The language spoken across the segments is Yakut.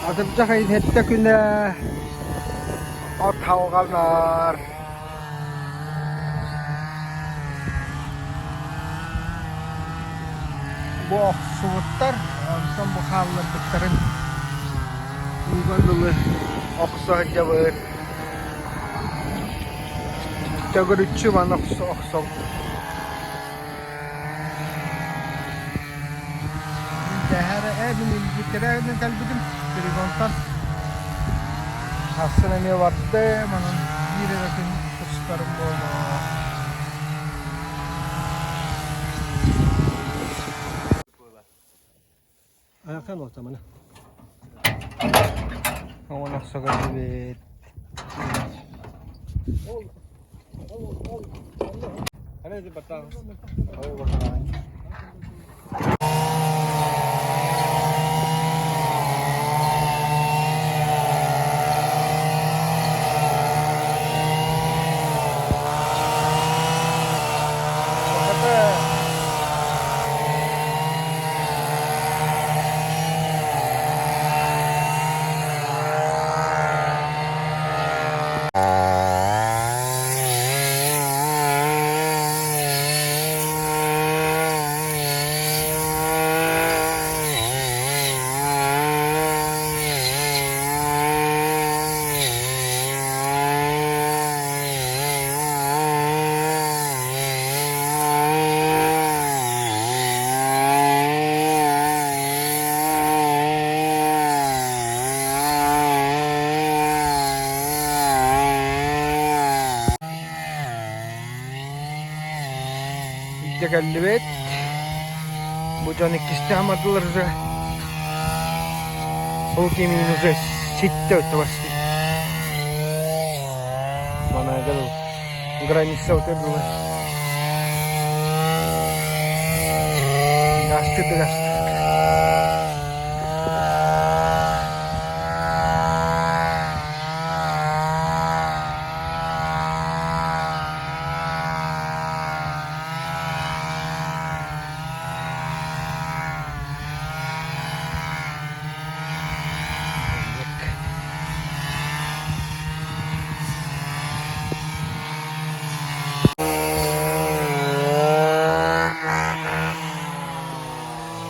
Атырдьах ыйын сэттэ күнэ от халҕанар. Бу охсубуттар, онтон бу хаалларбыттарын ууга дылы охсо сылдьабыт. Төгүрүччү маны охсо охсобут. Дэһэрэ ээ мин илдьиттэрэ кэлбитим перегонтан Сарсын эмиэ бардым, онон биир эрэ күн тустарым буолуо. Ayaktan ortamını. Оҥон охсо көрдүбүт. Hadi bakalım. Илдьэ кэллибит. Бу дьон иккистээн бардылар уже. Ол кимин уже ситтэ өттө Манайга граница өтө Гасты да гасты.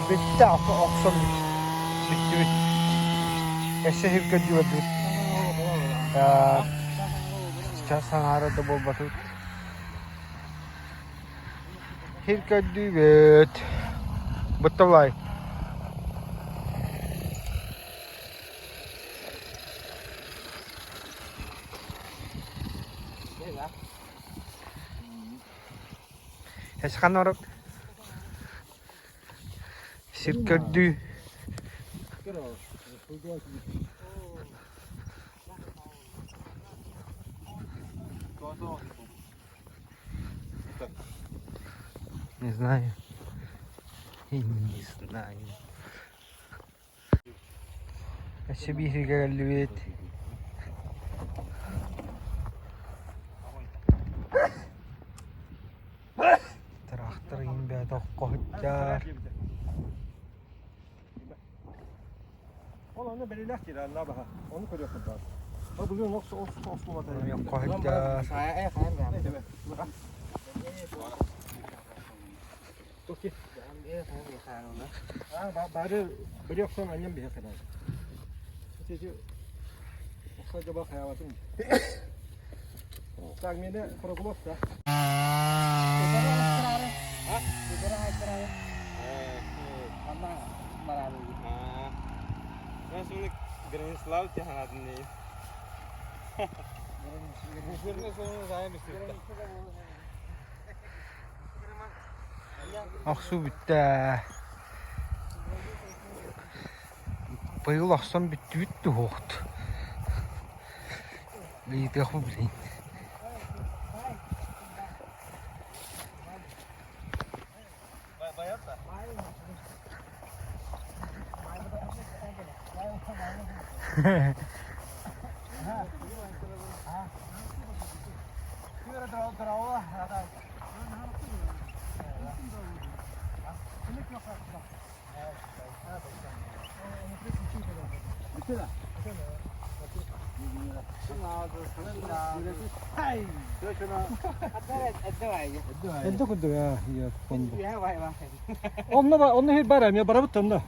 Бүттэ охсон бүттүбүт. Өссө сиргэ Сейчас саҥара да буолбатыбыт. Сир көрдүүбүт. Бутталай. Эсхан орок. Сир көрдүү. Не знаю. Не знаю. Өссө бииргэ кэллибит. Трактор иин бэйэтэ окко сылдьар. Ол аны бэлилээх диир алла баха. Onu көрүөххүт баар. Ол бүгүн ох ох ох Окко сылдьар. Бары били охсон анньан биһи кэнэн. Охса жаба хаябатын. Так мене прокулов да. Охсуу бүттэ. Быйыл охсон бүттүбүт дуһуохт. Ыйытыахпын билин. Эрдэ курдук аа Онно ба онно хир бар эмиэ барабыт онно.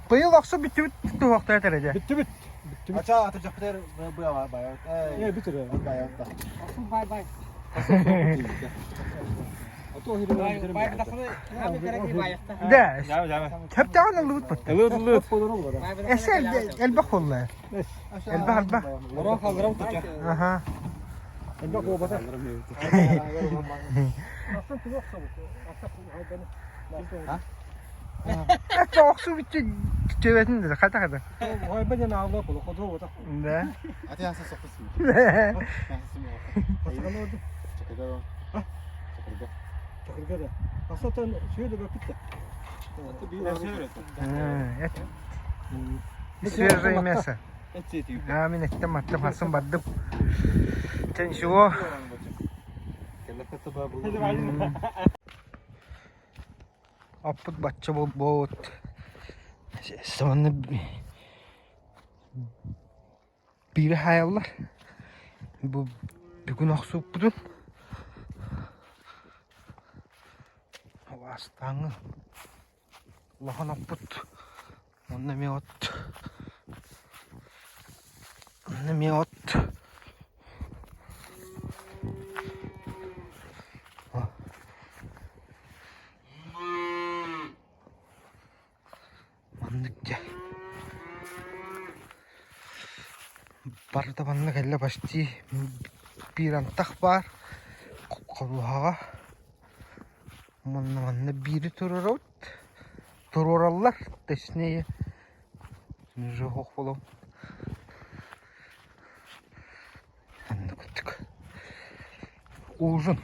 Быйыл охсу бүттүбүт туһуохтара тэрэ Бүттүбүт. Бүттүбүт. Ача аты жакытер быа бай. Э бүтүр. Бай бай. Да. Хэптээҕин ыллыбыт бутта. Ылыт ылыт. Эсэ элбэх буолла. Элбэх элбэх. Орон халдырам туча. Аха. Элбэх буолбата. Это охсу бүтү төбөтүн да хата хата. Ой бен аалла кулу ходу бота. Да. Ати аса сопус. Чакырга. Чакырга. Чакырга да. Асатан şöyle bakıp da. Это свежее мясо. А, мин эттем аттым хасын бардым. Чего? Оппут бачча буолбут. Сонно биири хаайаллар. Бу бүгүн охсууппутун. Бастааҥҥы улахан оппут. Онно эмиэ от. Онно эмиэ от. Маннык дьэ барыта манна кэллэ почти биир антах баар холуһаҕа уонна манна биири туруорабыт туруораллар точнее уже Манна курдук ужин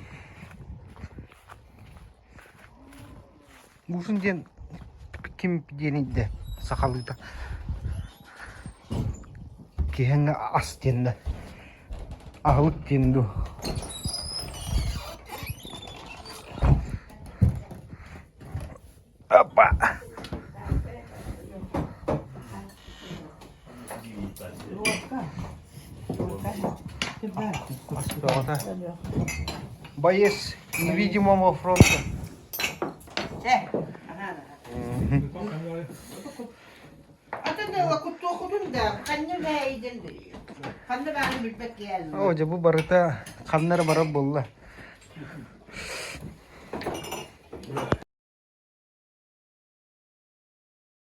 Ужин диэн ким диэний да сахалыыта киһиҥ ас диэн да аһылык диэн дуу Опа! Боец невидимого фронта. О, дьэ бу барыта ханна эрэ барар буолла.